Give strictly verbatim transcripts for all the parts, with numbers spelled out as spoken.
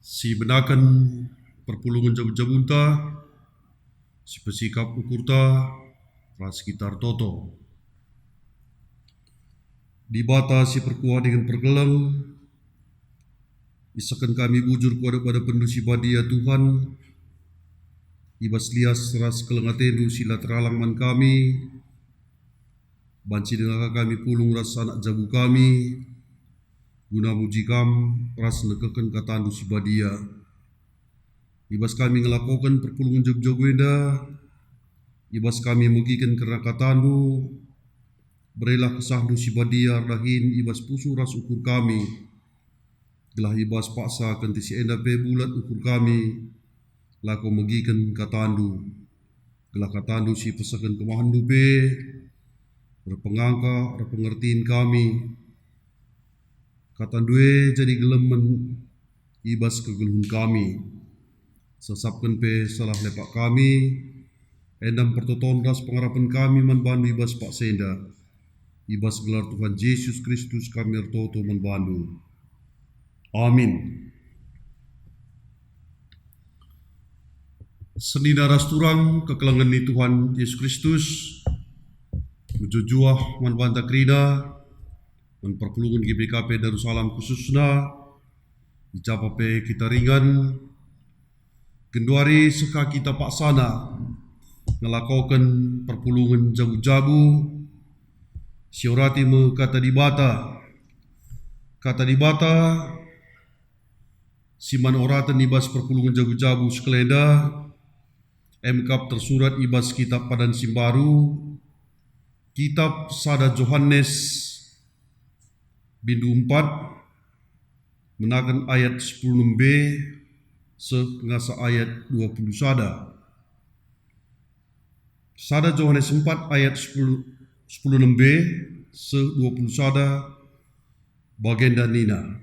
Si benaken perpulungen jabu-jabunta, si pesikap ukurta, ras kita ertoto. Dibata si perkuah dingen perkeleng, isehken kami bujur ku adep-adepenNdu si badia, Tuhan, i bas lias ras keleng ateNdu si la teralang man kami, banci denga ka kami pulung ras anak jabu kami, guna muji Kam ras nekehken kataNdu si badia. I bas kami ngelakoken perpulungen jabu-jabu enda, i bas kami megiken kerna kataNdu, berelah KesahNdu si badia erdahin i bas pusuh ras ukur kami, gelah i bas paksa kentisik enda pe bulat ukur kami, lako megiken kataNdu, gelah kataNdu si pesehken kemahenNdu pe erpengangka erpengertin kami. KataNdu e jadi gelemen i bas kegeluhen kami. Sesapken pe salah lepak kami, enda me pertoton ras pengarapen kami man baNdu i bas paksa enda. I bas gelar Tuhan Jesus Kristus kami ertoto man baNdu. Amin. Senina ras turang kekelengen ni Tuhan Jesus Kristus, mejuah-juah man banta kerina, man perpulungen G B K P Darussalam khususna, i ja pe kita ringan, genduari seh ka kita paksana ngelakoken perpulungen jabu-jabu, siorati me Kata Dibata. Kata Dibata si man oraten i bas perpulungen jabu-jabu sekalenda, e me kap tersurat i bas Kitab Padan si Mbaru, Kitab sada Johanes, bindu empat, menaken ayat sepuluh enem b seh ngasa ayat dua puluh sada. Sada Johanes empat ayat sepuluh, sepuluh enem b seh dua puluh sada, bagenda nina,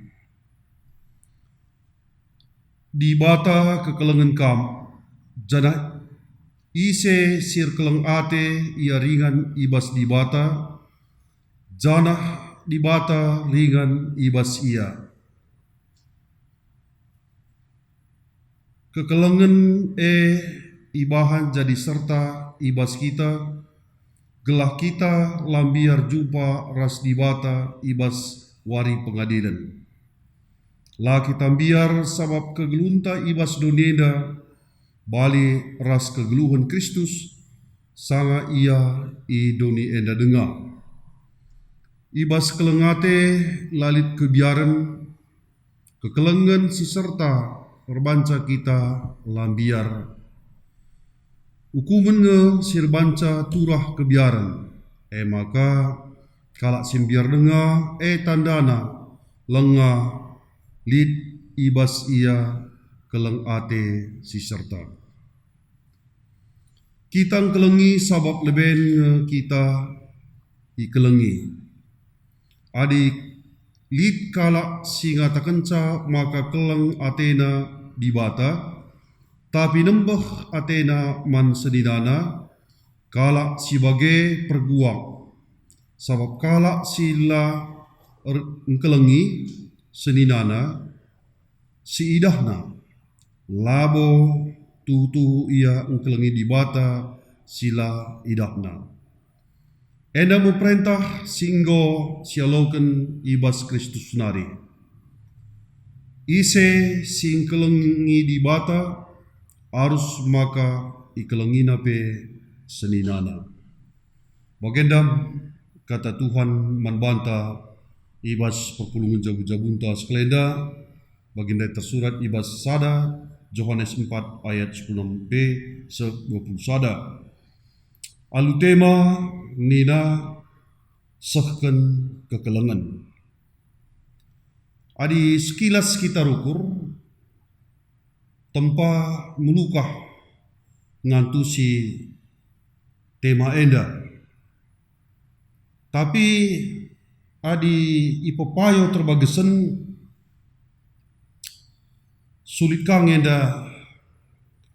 "Dibata kekelengen kam, janah ise si erkeleng ate ia ringan i bas Dibata, janah Dibata ringan i bas ia." Kekelengen e ibahan jadi serta i bas kita, gelah kita la mbiar jumpa ras Dibata i bas wari pengadilen. La kita mbiar sabap kegeluhenta i bas doni enda, bali ras kegeluhen Kristus, sanga Ia i doni enda denga. I bas keleng ate la lit kebiaren, kekelengen si serta erbanca kita la mbiar. Ukumen nge si erbanca turah kebiaren, e maka kalak si mbiar denga e tandana langa lit i bas ia keleng ate si serta. Kita ngkelengi sabap leben nge kita ikelengi. Adi lit kalak si ngatakenca maka keleng atena Dibata, tapi nembeh atena man seninana, kalak si bage perguak, sabap kalak si la er-, ngkelengi seninana, si idahna, labo tuhu-tuhu ia ngkelengi Dibata si la idahna. Enda me perentah si enggo sialoken i bas Kristus nari. Ise si ngkelengi Dibata, arus maka ikelengina pe seninana. Bagenda kata Tuhan man banta i bas perpulungen jabu-jabunta sekalenda, bagenda tersurat i bas sada Johanes empat ayat sepuluh b seh dua puluh sada. Alu tema nina, sehken kekelengen. Adi sekilas kita rukur, tempa melukah ngantusi tema enda. Tapi adi ipepayo terbagesen, sulit ka nge enda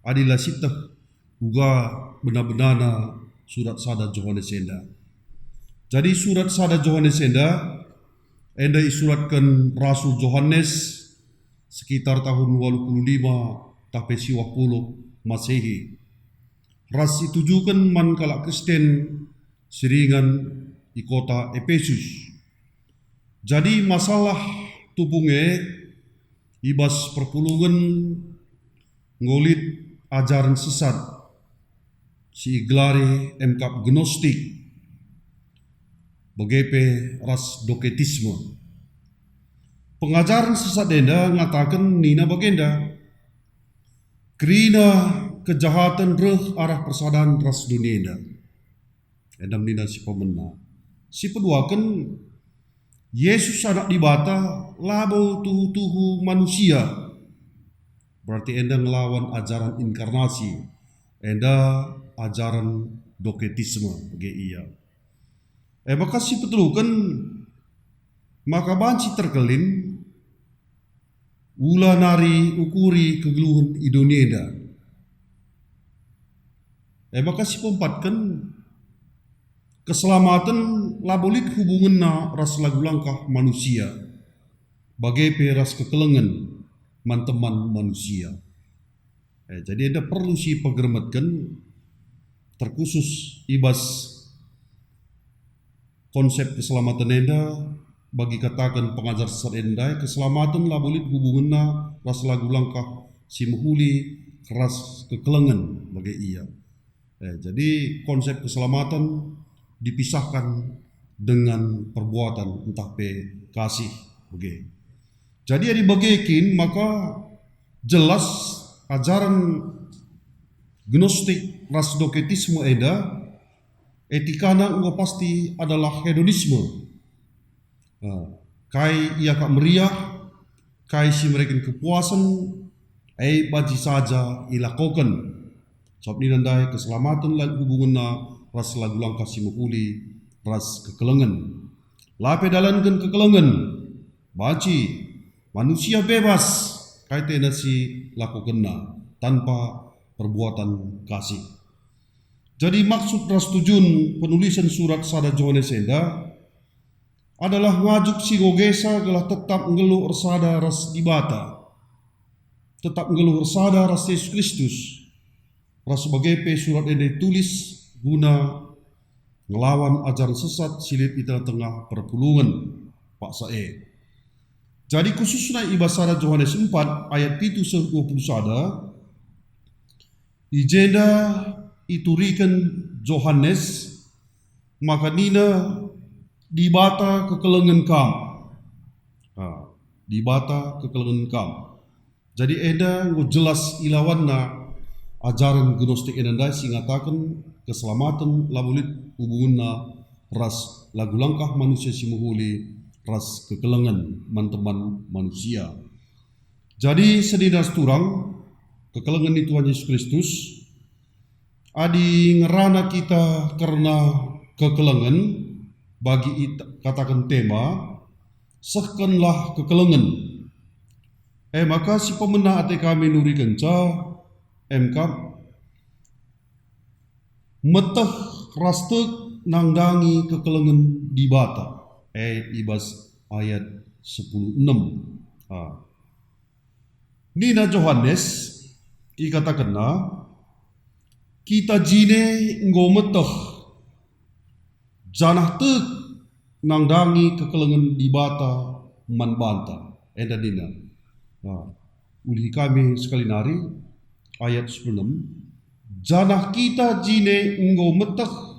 adi la sieteh uga bena-benana surat sada Johanes enda. Jadi surat sada Johanes enda, enda isuratken Rasul Johanes sekitar tahun waluh puluh lima tah pe siwah puluh Masehi, ras itujuken man kalak Kristen si ringan i kota Epesus. Jadi masalah tupung e i bas perpulungen enggo lit ajaren sesat si igelari emkap gnostik, bage pe ras doketisme. Pengajaren sesat enda ngataken nina bagenda, kerina kejahaten reh arah persadan ras doni enda. Enda nina si pemena. Si peduaken, Yesus Anak Dibata labo tuhu-tuhu manusia. Berarti enda ngelawan ajaran inkarnasi, enda ajaran doketisme bage ia. E maka si peteluken, maka banci terkelin ula nari ukuri kegeluhen i doni enda. E maka si peempatken, keselamaten labo lit hubungenna ras lagu langkah manusia, bage pe ras kekelengen man teman manusia. Eh, jadi enda perlu si pegermetken, terkhusus i bas konsep keselamaten enda, bagi kataken pengajar sesat enda ndai, keselamaten labo lit hubungenna ras lagu langkah si mehuli ras kekelengen bage ia. Eh, jadi konsep keselamatan dipisahkan dengan perbuatan ntah pe kasih bage. Jadi adi bage kin, maka jelas ajaran gnostik ras doketisme enda etikana enggo pasti adalah hedonisme. Nah, kai iakap meriah, kai si mereken kepuasen, e banci saja ilakoken. Sabap nina ndai, keselamaten la lit hubungenna ras lagu langkah si mehuli ras kekelengen. La pe dalanken kekelengen, banci manusia bebas kai tena si lakokenna tanpa perbuatan kasih. Jadi maksud ras tujun penulisen surat sada Johanes enda adalah ngajuk si ngogesa gelah tetap nggeluh ersada ras Dibata, tetap nggeluh ersada ras Jesus Kristus, ras bage pe surat enda itulis guna ngelawan ajaran sesat si lit i tengah-tengah perpulungen paksa e. Jadi khususna i bas sada Johanes empat ayat pitu seh dua puluh sada, i jenda ituriken Johanes maka nina, "Dibata kekelengen kam." Ha, Dibata kekelengen kam. Jadi enda enggo jelas ilawanna ajaren gnostik enda ndai si ngataken keselamaten labo lit hubungenna ras lagu langkah manusia si mehuli ras kekelengen man teman manusia. Jadi senina ras turang, kekelengen ni Tuhan Yesus Kristus, adi ngerana kita kerna kekelengen, bagi ita-, kataken tema, sehkenlah kekelengen. E maka si pemena ate kami nurikenca, emkap, meteh ras tek nandangi kekelengen Dibata. E, i bas ayat sepuluh enem. Ha. Nina Johanes, ikatakenna, "Kita jine enggo meteh, janah tek nandangi kekelengen Dibata man banta." Enda nina. Nah, ulihi kami sekali nari, ayat sepuluh enem, "Janah kita jine enggo meteh,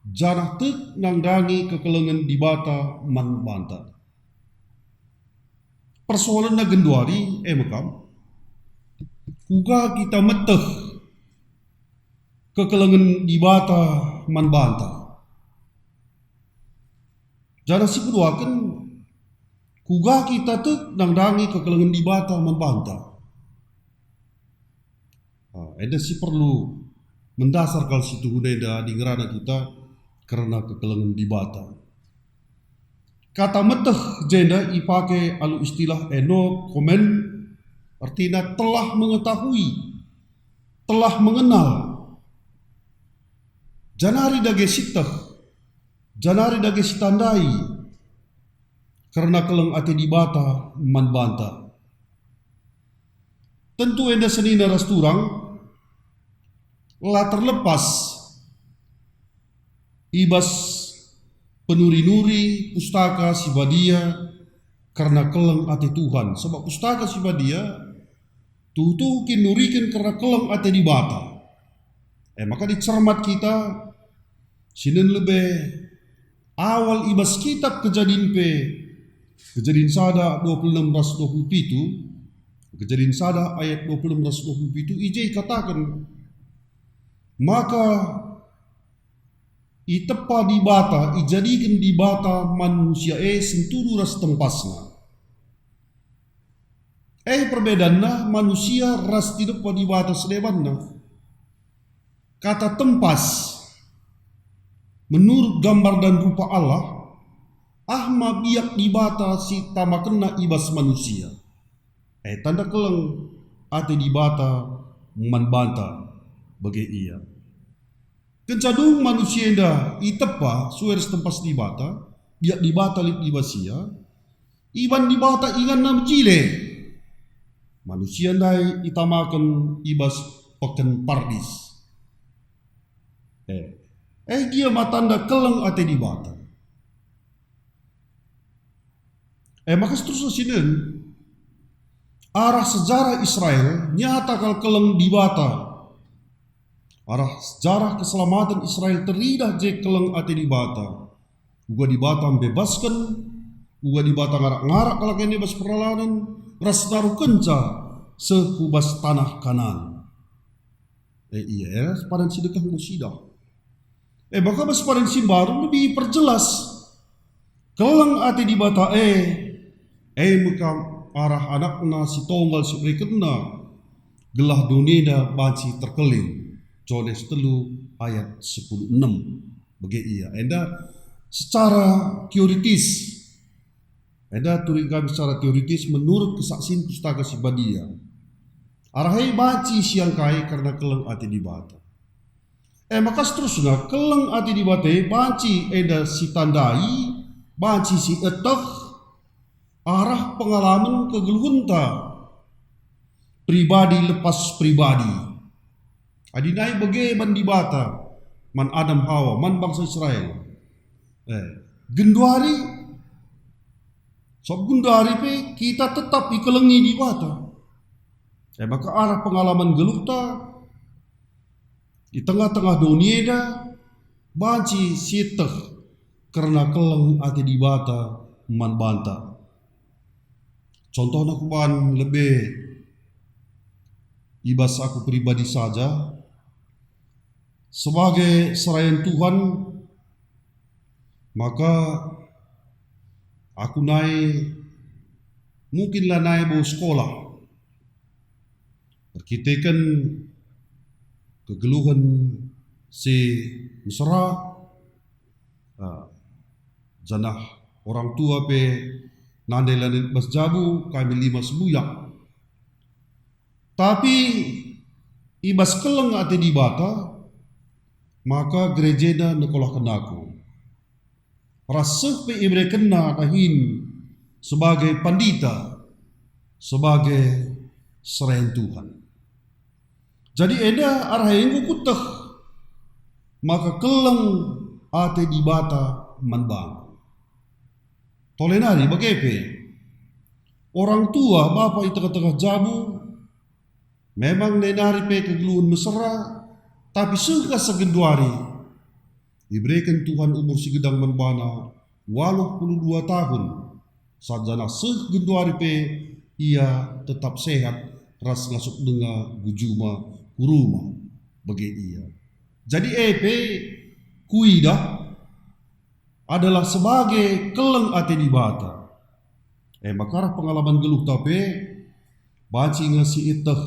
janah tek nandangi kekelengen Dibata man banta." Persoalenna genduari, e me kam, kuga kita meteh kekelengen Dibata man banta? Janah si peduaken, kuga kita tek nandangi kekelengen Dibata man banta? Ah, enda si perlu mendasar kal si tuhuna enda adi ngerana kita kerna kekelengen Dibata. Kata meteh jenda ipake alu istilah eno komen, ertina telah mengetahui, telah mengenal. Janari dage siteh, janari dage sitandai kerna keleng ate Dibata man banta. Tentu enda senina ras turang, la terlepas i bas penuri-nuri Pustaka Si Badia kerna keleng ate Tuhan. Sebab Pustaka Si Badia tuhu-tuhu kin nuriken kerna keleng ate Dibata. E maka dicermat kita sinen lebe awal i bas kitab Kejadin pe, Kejadin sada dua puluh enam ras dua puluh pitu, Kejadin sada ayat dua puluh enam ras dua puluh pitu, i je ikataken, maka itepa Dibata, ijadiken Dibata manusia e sentudu ras tempasna. E perbedanna manusia ras tinepa Dibata sedebanna. Kata tempas, menurut gambar dan rupa Allah, ah ma biak Dibata si tamakenna i bas manusia. E tanda keleng ate Dibata man banta, bage ia. Kenca dung manusia enda itepa sue ras tempas Dibata, biak Dibata lit i bas ia, iban Dibata inganna mejile. Manusia ndai itamaken i bas peken Pardis. Eh, eh gia ma tanda keleng ate Dibata. Eh, maka seterusna sinen, arah sejarah Israel nyata kal keleng Dibata. Arah sejarah keselamaten Israel teridah je keleng ate Dibata. Uga Dibata mbebasken, uga Dibata ngarak-ngarak kalak enda bas perlawanen, ras naruhkenca seh ku bas tanah Kanaan. Eh, ia, eh, sepadan si dekah enggo sidah. Eh, maka bas sepadan si mbaru lebih perjelas. Keleng ate Dibata e, e me kam arah AnakNa si Tonggal si iberekenNa, gelah doni enda banci terkelin. Johanes telu ayat sepuluh enem. Bage ia. Enda secara teoritis, enda turin kami secara teoritis menurut kesaksian Pustaka Si Badia. Arah e banci siangkai kerna keleng ate Dibata. E maka seterusna, keleng ate Dibata e banci enda sitandai, banci sieteh arah pengalamen kegeluhenta pribadi lepas pribadi. Adi nai bage man Dibata, man Adam Hawa, man bangsa Israel. Eh, genduari, sabap genduari pe kita tetap ikelengi Dibata. Eh, maka arah pengalaman geluhta, i tengah-tengah doni enda banci sieteh kerna keleng ate Dibata man banta. Contohna kuban lebe i bas aku pribadi saja, sebagai serayan Tuhan, maka aku nai mungkin lanai bo sekolah. Erkiteken kegeluhen si mesera, ah, janah orang tua pe nande la lit bas jabu, kami lima sembuyak. Tapi i bas keleng ate Dibata, maka gerejana nekolahken aku. Ras seh pe iberekenNa dahin sebagai pandita, sebagai serayan Tuhan. Jadi enda arah e enggo kueteh maka keleng ate Dibata man bangku. Tole nari bage pe, orang tua bapa i tengah-tengah jabu, memang nai nari pe kegeluhen mesera, tapi seh ka segenduari ibereken Tuhan umur si gedang man bana, waluh puluh dua tahun, janah seh genduari pe ia tetap sehat ras ngasup denga ku juma ku rumah. Bage ia. Jadi e pe kuidah adalah sebagai keleng ate Dibata. E maka arah pengalaman geluhta pe banci nge sieteh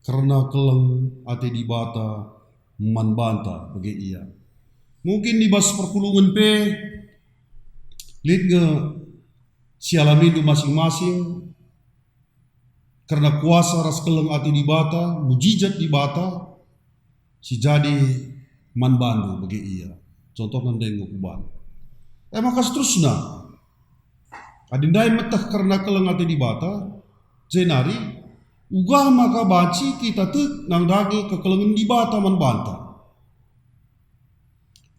kerna keleng ate Dibata man banta, bage ia. Mungkin i bas perpulungen pe lit nge sialamindu masing-masing kerna kuasa ras keleng ate Dibata, mujijat Dibata si jadi man bandu, bage ia. Contohna ndai enggo kuban. E maka seterusna, adi ndai meteh kerna keleng ate Dibata, jenari Uga maka banci kita tek nandangi kekelengen Dibata man banta.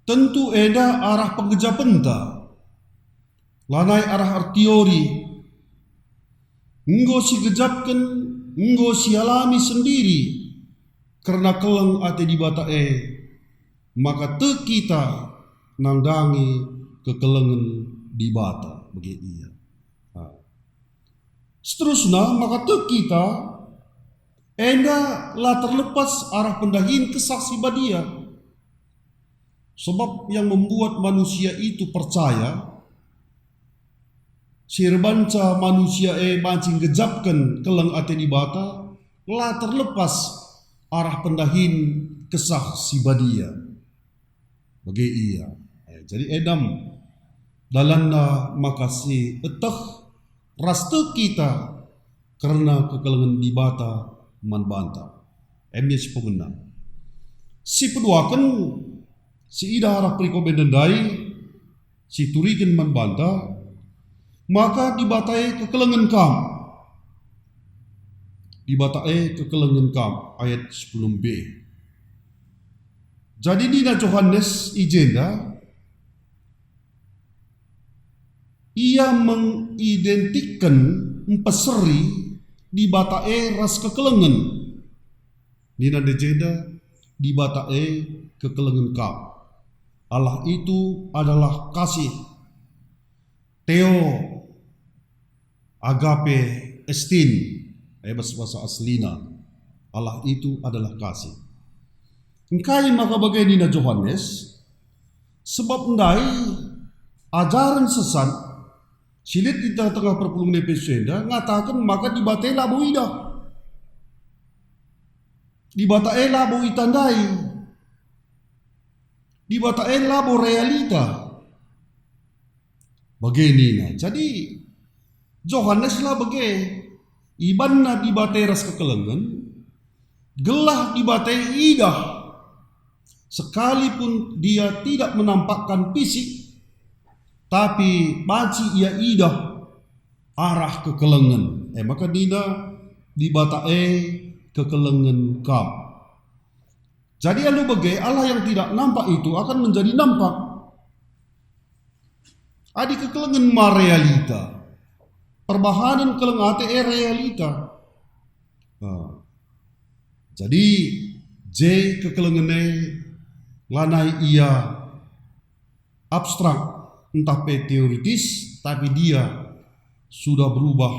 Tentu enda arah penggejapenta, lanai arah erteori. Enggo sigejapken, enggo sialami sendiri kerna keleng ate Dibata e, maka tek kita nandangi kekelengen Dibata, bage ia. Nah. Seterusna, maka tek kita enda la terlepas arah pendahin Kesah Si Badia. Sebab yang membuat manusia itu percaya, si erbanca manusia e banci nggejapken keleng ate Dibata, la terlepas arah pendahin Kesah Si Badia. Bage ia. Eh, jadi enda me dalanna maka sieteh ras tek kita kerna kekelengen Dibata man banta. Em ia si pemena. Si peduaken, si idah arah perikop enda ndai, si turiken man banta, maka Dibata e kekelengen kam. Dibata e kekelengen kam, ayat sepuluh b. Jadi nina Johanes i jenda, ia mengidentikken, mpeseri Dibata e ras kekelengen. Nina i jenda, Dibata e kekelengen kam. Allah itu adalah kasih. Theo, agape, estin, eh, bas bahasa aslina. Allah itu adalah kasih. Engkai maka bage nina Johanes? Sebab ndai ajaren sesat si lit i tengah-tengah perpulungen Epesus enda ngataken maka Dibata e labo idah. Dibata e labo itandai. Dibata e labo realita. Bage nina. Jadi, Johanes la bage. Ibanna Dibata e ras kekelengen, gelah Dibata e idah, sekalipun Dia tidak menampakkan fisik, tapi banci ia idah arah kekelengen. E maka nina, Dibata e kekelengen kam. Jadi alu bage, Allah yang tidak nampak itu akan menjadi nampak. Adi kekelengen ma realita, perbahanen keleng ate e realita. Nah, jadi je kekelengen e lanai ia abstrak ntah pe teoritis, tapi dia sudah berubah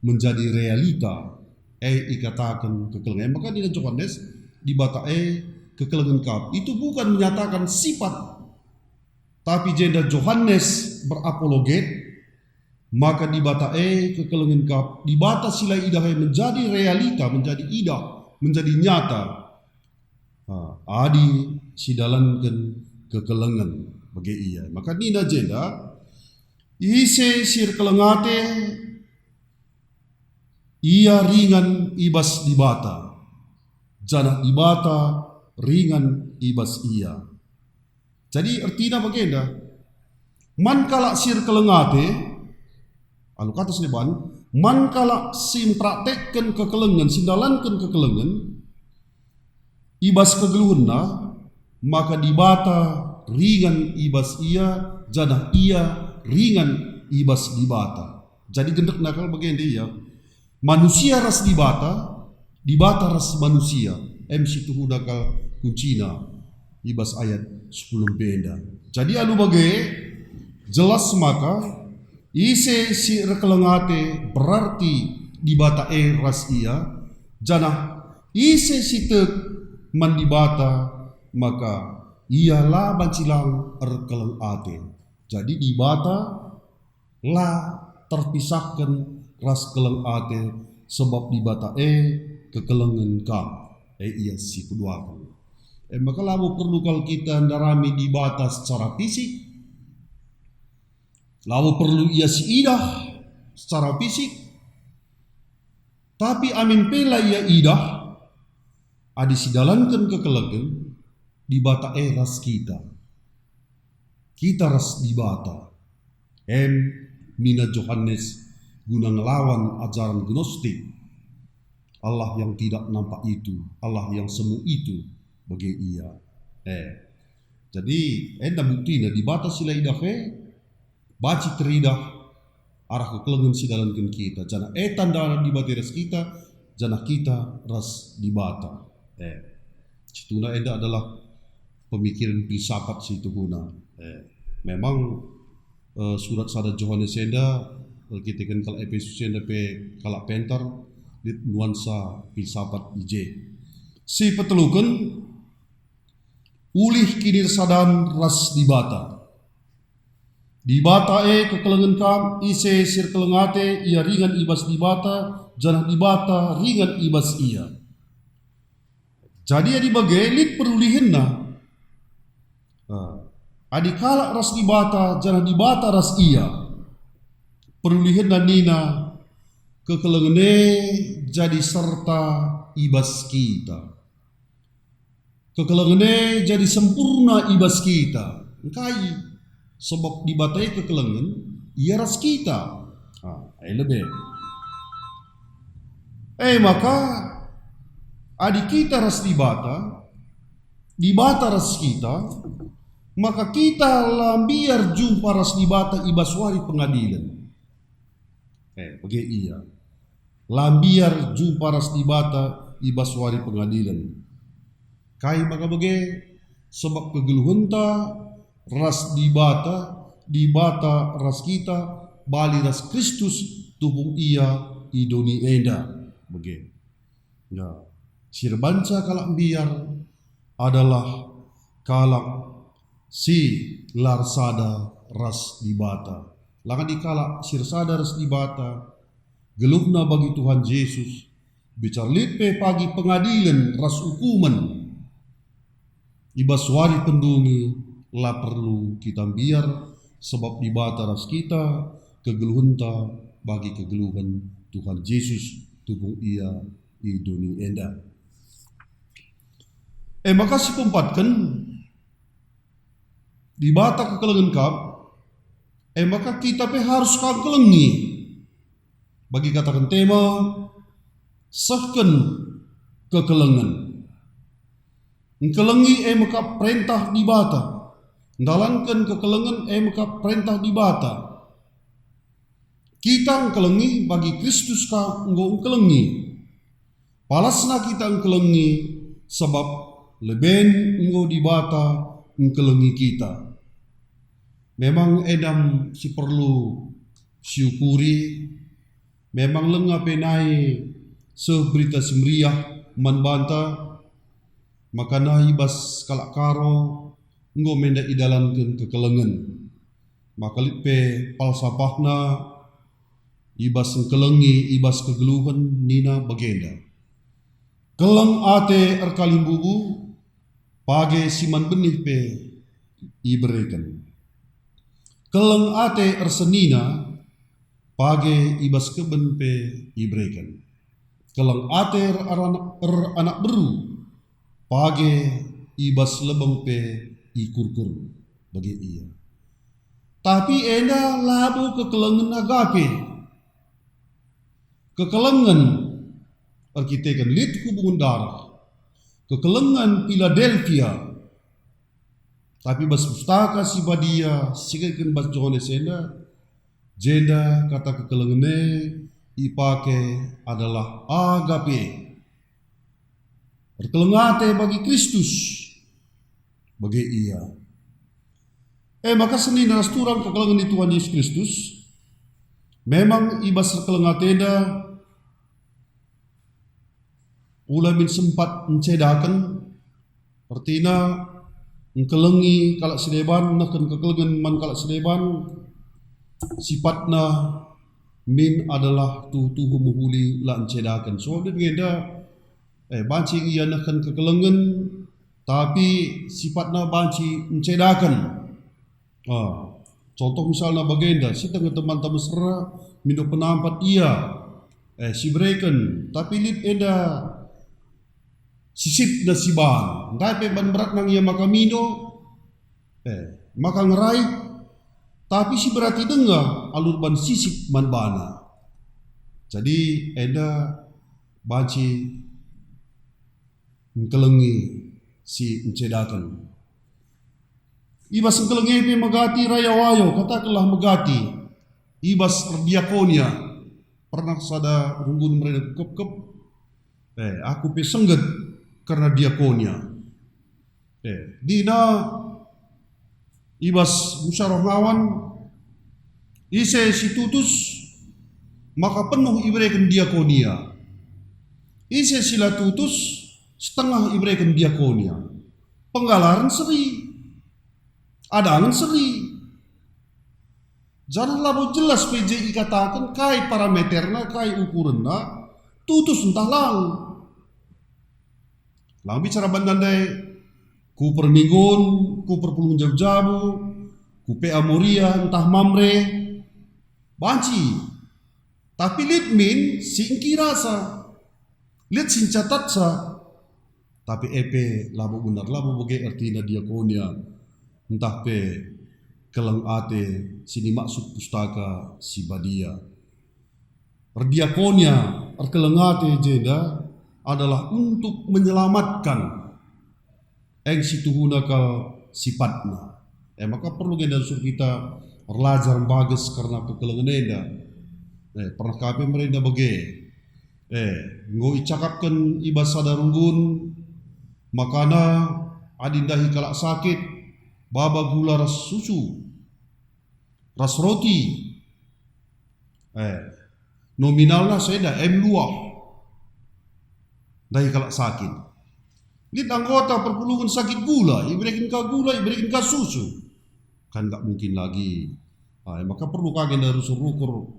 menjadi realita. E ikataken kekelengen. Maka nina Johanes, Dibata e kekelengen kam. Itu bukan menyatakan sifat. Tapi jenda Johanes berapologet, maka Dibata e kekelengen kam. Dibata si la idah e menjadi realita, menjadi idah, menjadi nyata. Ha, adi sidalanken kekelengen bage ia. Maka nina jenda, ise si erkeleng ate, ia ringan i bas Dibata, janah Dibata ringan i bas ia. Jadi ertina bagenda, man kalak si erkeleng ate, alu kata si deban, man kalak si mpraktekken kekelengen, si ndalanken kekelengen, i bas kegeluhenna, maka Dibata ringan i bas ia, janah ia ringan i bas Dibata. Jadi gendekna kal bagenda ia. Manusia ras Dibata, Dibata ras manusia. Em si tuhuna kal kuncina i bas ayat sepuluh b enda. Jadi alu bage, jelas maka ise si erkeleng ate berarti Dibata e ras ia, janah ise si tek man Dibata maka ia la banci lang erkeleng ate. Jadi Dibata la terpisahken ras keleng ate, sebab Dibata e kekelengen kap, e ia si peduaken. E maka labo perlu kal kita ndarami Dibata secara fisik, labo perlu ia si idah secara fisik, tapi amin pe la ia idah, adi sidalanken kekelengen, Dibata e ras kita. Kita ras Dibata. Em, nina Johanes guna ngelawan ajaran gnostik. Allah yang tidak nampak itu, Allah yang semu itu, bage Ia. Eh. Jadi, enda buktina Dibata si la idah e, banci teridah arah kekelengen si idalanken kita, janah e tandana Dibata ras kita, janah kita ras Dibata. Eh, situhuna enda adalah pemikiran filsafat situhuna. Eh, memang, eh, surat sada Johanes enda, erkiteken kalak Epesus enda pe kalak pentar, lit nuansa filsafat i je. Si peteluken, ulih kinirsadan ras Dibata. Dibata e kekelengen kap, ise si erkeleng ate, ia ringan i bas Dibata, janah Dibata ringan i bas ia. Jadi adi bage, lit perulihenna. Nah, adi kalak ras Dibata, janah Dibata ras ia, perulihenna nina, kekelengen e jadi serta i bas kita. Kekelengen e jadi sempurna i bas kita. Engkai? Sebab Dibata e kekelengen, Ia ras kita. Ah, e lebe. E maka, adi kita ras Dibata, Dibata ras kita, maka kita la mbiar jumpa ras Dibata i bas wari pengadilen. Eh, bage ia. La mbiar jumpa ras Dibata i bas wari pengadilen. Kai maka bage? Sebab kegeluhenta ras Dibata, Dibata ras kita, bali ras Kristus tupung Ia i doni enda. Bage. Ya, si erbanca kalak mbiar adalah kalak si la ersada ras Dibata. La nggit kalak si ersada ras Dibata, geluhna bagi Tuhan Jesus, bicara lit pe pagi pengadilen ras ukumen. I bas wari pendungi la perlu kita mbiar, sebab Dibata ras kita, kegeluhenta bagi kegeluhen Tuhan Jesus tupung Ia i doni enda. E maka si peempatken, Dibata kekelengen kap, e maka kita pe harus ka ngkelengi. Bagi kataken tema, sehken kekelengen. Engkelengi e mekap perentah Dibata. Ndalanken kekelengen e mekap perentah Dibata. Kita engkelengi bagi Kristus ka enggo engkelengi. Palasna kita engkelengi, sabap leben enggo Dibata engkelengi kita. Memang enda si perlu siukuri, memang langa pe nai seh Berita Si Meriah man banta, maka nai bas kalak Karo enggo menda idalanken kekelengen. Maka lit pe falsafahna i bas engkelengi, i bas kegeluhen nina bagenda, "Keleng ate erkalimbubu, page si man benih pe ibereken. Keleng ate ersenina, page i bas keben pe ibereken. Keleng ate er-, er-, eranak beru, page i bas lebeng pe ikurkur." Bage ia. Tapi enda labo kekelengen agape. Kekelengen erkiteken lit hubungen dareh. Kekelengen Piladelpia. Tapi bas Pustaka Si Badia, sikataken bas Johanes enda, jenda kata kekelengen e ipake adalah agape. Erkeleng ate bagi Kristus, bage ia. E maka senina ras turang kekelengen ni Tuhan Yesus Kristus, memang i bas erkeleng atenda ula min sempat ncedaken, ertina engkelengi kalak si deban, nehken kekelengen man kalak si deban, sifatna min adalah tuhu-tuhu mehuli la ncedaken. Soalna enda, eh, banci ia nehken kekelengen, tapi sifatna banci ncedaken. Ah, contoh misalna bagenda, sieteh nge temanta mesera, mindo penampat ia, eh, sibereken, tapi lit enda sisipna siban, ndai pe ban beratna nge ia maka mindo, eh, maka ngerai, tapi siberati denga alu erban sisip man bana. Jadi enda banci engkelengi si ncedaken. I bas engkelengi pe megati rayo-ayo, katakenlah megati. I bas erdiakonia, pernah sada runggun merena kekep-kep, eh, aku pe sengget kerna diakonia. Eh, dina i bas musyawarah ngawan, ise si tutus, maka penuh ibereken diakonia. Ise si la tutus, setengah ibereken diakonia. Penggalaren seri, adangen seri. Janah labo jelas pe je ikataken kai parameterna, kai ukurenna, tutus ntah lang. Lang bicara banta ndai, ku perminggun, ku perpulungen jabu-jabu, ku P A Moria ntah Mamre, banci. Tapi lit min si engkirasa, lit si ncatatsa. Tapi e pe labo benar, labo bage ertina diakonia, ntah pe keleng ate si nimaksud Pustaka Si Badia. Erdiakonia, erkeleng ate jenda adalah untuk menyelamatkan eng si tuhuna kal sipatna. E maka perlu genda rusur kita erlajar mbages kerna kekelengen enda. E, pernah ka pe merenda bage. E, enggo icakapken i bas sada runggun, makana adi ndahi kalak sakit, baba gula ras susu, ras roti. Eh, nominalna sada M dua. Ndahi kalak sakit. Lit anggota perpulungen sakit gula, ibereken ka gula, ibereken ka susu. Kan nggak mungkin lagi. Ah, maka perlu ka genda rusur-rukur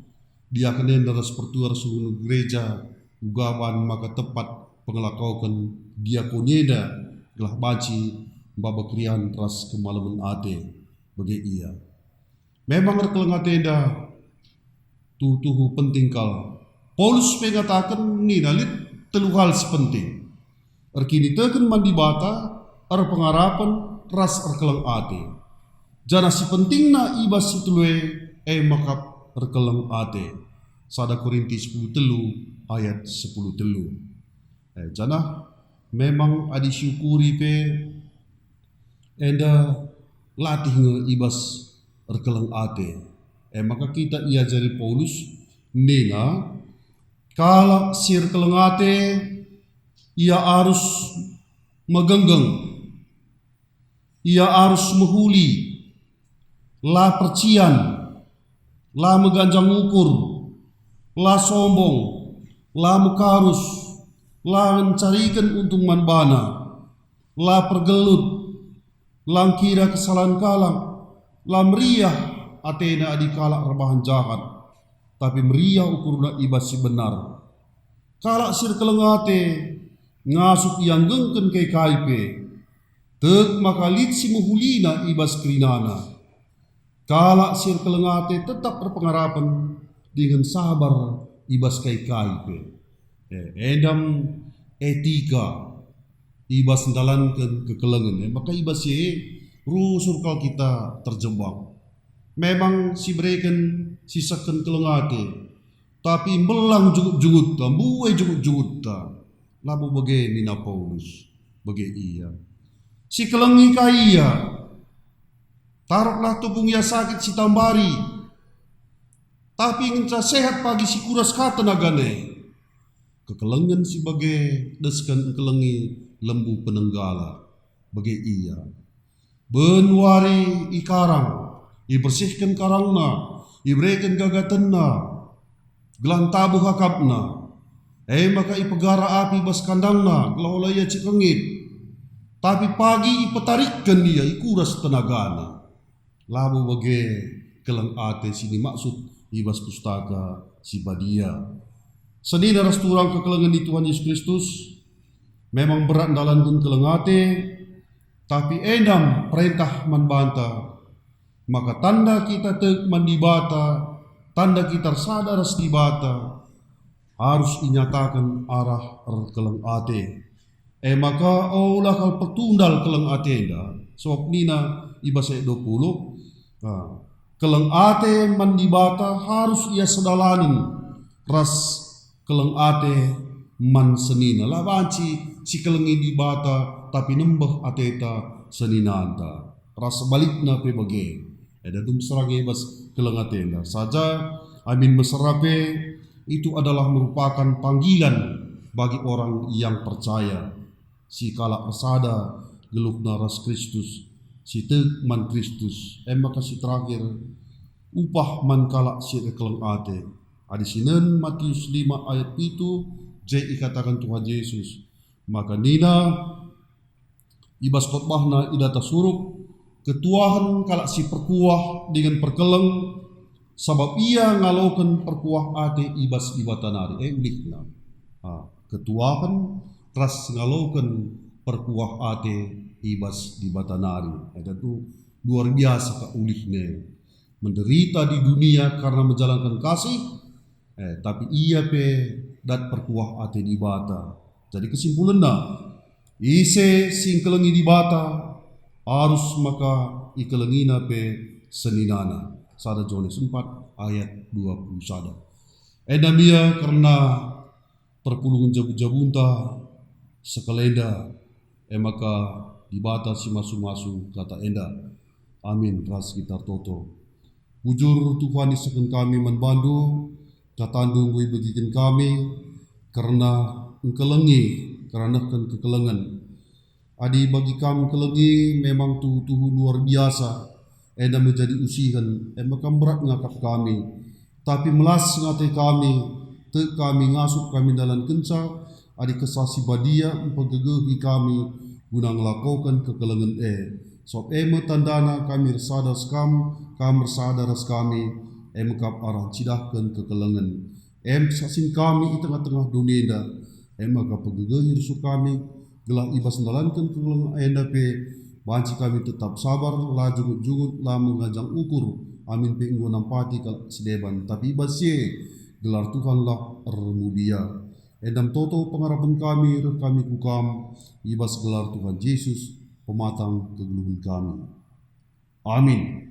diaken enda ras pertua ras ulu gereja, uga ban maka tepat pengelakoken diakonia enda gelah banci maba keriahen ras kemalemen ate. Bage ia. Memang erkeleng ate enda tuhu-tuhu penting kal. Paulus pe ngataken nina lit telu hal si penting. Erkiniteken man Dibata, erpengarapen, ras erkeleng ate. Janah si pentingna i bas si telu e, e maka erkeleng ate. Sada Korinti sepuluh telu ayat sepuluh telu. Eh, janah memang adi siukuri pe enda latih nge i bas erkeleng ate. E maka kita iajari Paulus nina, kalak si erkeleng ate ia arus megenggeng, ia arus mehuli, la percian, la meganjang ukur, la sombong, la mekarus, la encariken untung man bana, la pergelut, la ngkira kesalahen kalak, la meriah atena adi kalak erbahan jahat, tapi meriah ukurna i bas si benar. Kalak si erkeleng ate ngasup ianggengken kai-kai pe, tek maka lit si mehulina i bas kerinana. Kalak si erkeleng ate tetap erpengarapen dingen sabar i bas kai-kai pe. Eh, enda me etika i bas ndalanken kekelengen, eh, maka i bas si e rusur kal kita terjebak. Memang si bereken si sehken keleng ate, tapi mbelang jungut-jungutta, mbue jungut-jungutta. Labo bage nina Paulus, bage ia. Si kelengi ka ia, taruhlah tupung ia sakit si tambari, tapi ngenca sehat pagi si kuras ka tenagana e. Kekelengen si bage desken engkelengi lembu penenggala, bage ia. Ben wari ikarang, ibersihken karangna, ibereken gagatenna, gelah ntabuh akapna. E maka ipegara api bas kandangna, gelah ola ia cik rengit. Tapi pagi ipetarikken ia, ikuras tenagana. Labo bage keleng ate si nimaksud i bas Pustaka Si Badia. Senina ras turang kekelengen ni Tuhan Yesus Kristus, memang berat ndalanken keleng ate, tapi enda me perentah man banta, maka tanda kita tek man Dibata, tanda kita ersada ras Dibata, arus inyataken arah erkeleng ate. E maka ola kal petundal keleng atenda, sabap nina i bas ayat dua puluh, ah, keleng ate man Dibata arus ia sedalanen ras keleng ate man senina. La banci sikelengi Dibata, tapi nembeh ateta seninanta. Ras sebalikna pe bage. Enda tum serang i bas keleng atenda. Saja amin mesera pe, itu adalah merupakan panggilan bagi orang yang percaya. Si kalak ersada geluhna ras Kristus, si tek man Kristus, e maka si terakhir, upah man kalak si erkeleng ate. Adi sinen Matius lima ayat pitu, je ikataken Tuhan Jesus, maka nina i bas khotbahna i datas suruk, "Ketuahen kalak si perkuah dingen perkeleng, sabap ia ngaloken perkuah ate i bas Dibata nari." E, ulihna. Ah, ketuahen ras ngaloken perkuah ate i bas Dibata nari. E, tentu luar biasa kap ulihna. Menderita di dunia karena menjalankan kasih, eh, tapi ia pe dat perkuah ate Dibata. Jadi kesimpulenna, ise si ngkelengi Dibata, arus maka ikelengina pe seninana. Sada Johanes empat ayat dua puluh sada. Enda me ia kerna perpulungen jabu-jabunta sekalenda, e maka Dibata si masu-masu kata enda. Amin, ras kita ertoto. Bujur Tuhan isehken kami man bandu, katandu enggo ibegiken kami, kerna engkelengi, kerna nehken kekelengen. Adi bagi kam kelengi memang tuhu-tuhu luar biasa, enda me jadi usihen, e maka mberat ngakap kami. Tapi melas ngate kami, tek kami ngasup kami ndalankenca, adi Kesah Si Badia mpegegehi kami guna ngelakoken kekelengen e. Sabap e me tandana kami ersada ras kam, kam ersada ras kami, e me kap arah ncidahken kekelengen. Em sasin kami i tengah-tengah doni enda, e maka pegegehi rusur kami, gelah i bas ndalanken kekelengen enda pe banci kami tetap sabar, la jungut-jungut, la mengajang ukur, amin pe enggo nampati kalak si deban, tapi i bas si e gelar Tuhanlah ermulia. Enda me toto pengarapen kami, reh kami ku Kam, i bas gelar Tuhan Jesus, Pematang kegeluhen kami. Amin.